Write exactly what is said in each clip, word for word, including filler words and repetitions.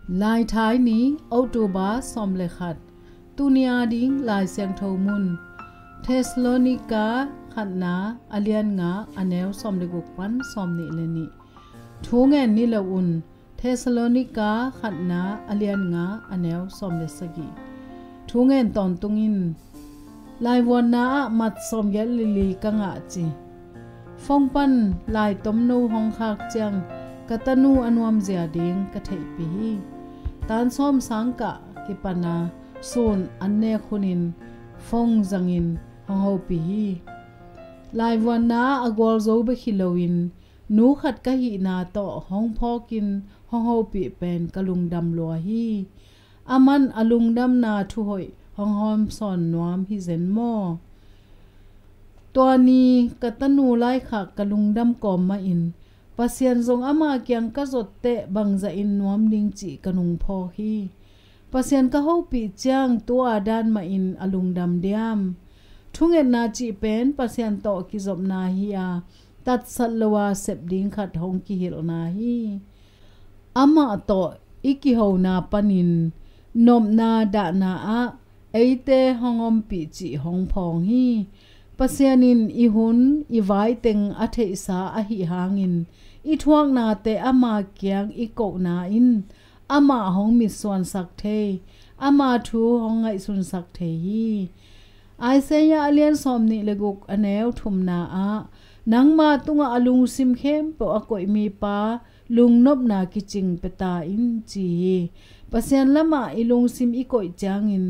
Laithai ni, October sawm le khat. Tuni a ding Lai Siangtho mun, Thessalonika khatna a lian nga, a neu sawm le guk pan sawm nih le nih. Thu ngen ni lo un, Thessalonika khatna a lian nga, a neu sawm le sagih. Thu ngen tawntung in, laivuanna ah mat sawm giat le li ka ngah ci. Phone pan lai tomno hong khak ciang ka tanu a nuamzia ding ka theihpih hi. Tan sawm sang kah kipan a sun an nek hunin phone zangin hong hopih hi. Laivuanna ah a gualzo bek hi loin nu khat ka hihna tawh hong phawkin hong hopih pen ka lungdam lua hi. Aman a lungdamna thuhoih hong hawmsawn nuam hi zen maw? Tua ni ka tanu laikhak ka lungdam kawm mahin Pasian zong ama kiang ka zot teh bangzah in nuam ding cih ka nungphawk hi. Pasian ka hopih ciang tua dan mahin a lungdam diam? Thungetna cih pen Pasian tawh kizopna hi a, tatsat lo a sep ding khat hong kihilhna hi. Amah tawh i kihona panin nopna dahna ah eite hong ompih cih hong phawng hi. Pasian in i hun i vai teng a theihsa ahi hangin i thuaknate ama kiang i kohna in amah hong mitsuansak thei, ama thu hong ngaihsunsak thei hi. Isaiah a lian sawm nih le guk, a neu thumna ah, nangma tungah a lungsim khempeuh a koih mipa lungnopna kicing pia ta in ci hi. Pasian lamah i lungsim i koih ciangin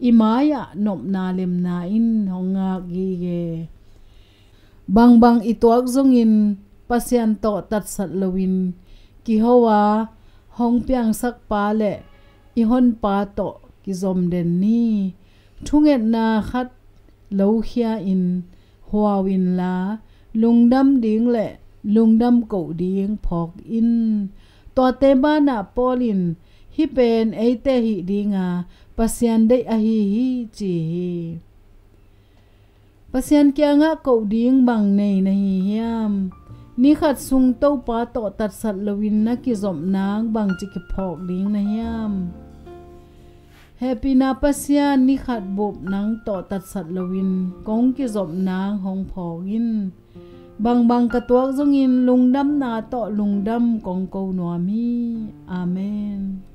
i mai-ah nopna lemna in hong ngak gige. Bangbang i tuak zongin Pasian tawh tatsat loin kiho a hong piangsak pa le i honpa tawh kizom den ni. Thungetna khat lokhia in huau inla, lungdam ding le lungdam koh ding phawk in. Tuate banah Paul in hih pen eite hih dinga Pasian deih ahi hi ci hi. Pasian kiangah koh ding bang nei na hi hiam? Ni khat sung Topa tawh tatsat loin na kizop nang bangci kiphawk ding na hiam? Hehpihna Pasian, ni khat bup nang tawh tatsat loin kong kizop nang hong phawk in. Bangbang ka tuak zongin lungdamna tawh lungdam kong ko nuam hi. Amen.